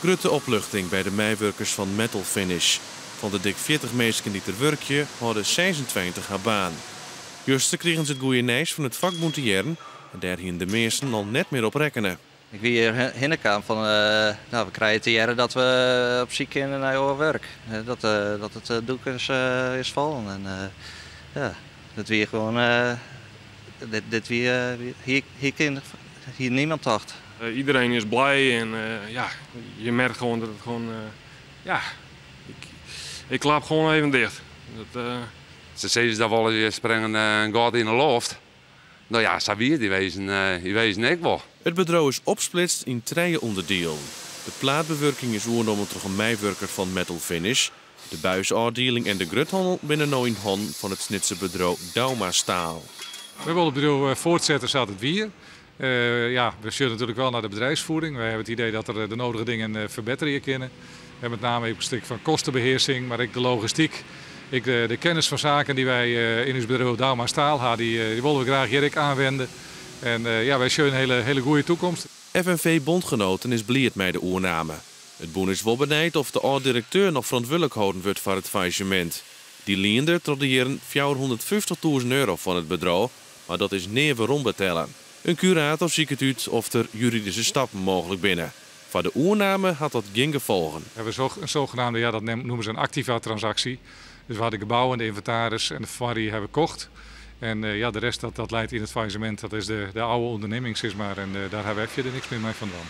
Grutte opluchting by de meiwurkers fan Metal Finish. Fan de dik 40 minsken dy't der wurkje, hâlde 26 har baan. Juster krigen se it goede nijs fan it fakbûn te hearren en dêr hiene de measten al net mear op rekkene. Ik wie hjir hinne kaam fan, no, we krije te hearren dat we op syk kinne nei oar wurk. Dat, dat it doek is, is fallen. En ja, dat wie gewoan, dit, dit wie, hier, hier, hier niemand tocht. Iedereen is blij en ja, je merkt gewoon dat het gewoon, ja, ik klap gewoon even dicht. Dat, Se sizze dat wol, je springe in gat yn 'e loft. No ja, sa wie it yn wezen ek wol. It bedriuw is opsplitst yn trije ûnderdielen. De plaatbewurking is oernommen troch in meiwurker fan Metal Finish. De buisôfdieling en de gruthannel binne no yn hannen fan it Snitser bedriuw Douma Staal. We willen het bedrijf voortzetten zoals het wie. Ja, we zullen natuurlijk wel naar de bedrijfsvoering. Wij hebben het idee dat er de nodige dingen verbeteren kunnen. En met name een stuk van kostenbeheersing, maar ook de logistiek. Ik, de kennis van zaken die wij in ons bedrijf Douma Staal hebben, die willen we graag hier ook aanwenden. En ja, wij zien een hele, hele goede toekomst. FNV Bondgenoten is bliid mei de oername. It bûn is wol benijd oft de âld-direkteur noch ferantwurdlik holden wurdt foar it faillissemint. Dy liende troch de jierren €450.000 fan it bedriuw, mar dat is nea werombetelle. In kurator siket út oft der juridyske stappen mooglik binne. Foar de oername hat dat gjin gefolgen. We hebben een zogenaamde, ja, dat noemen ze een activa-transactie. Dus we hadden gebouwen, de inventaris en de foarrie hebben we kocht. En ja, de rest dat leidt in het faillissement, dat is de oude onderneming, zeg maar. En daar hebben we verder niks meer mee van dan.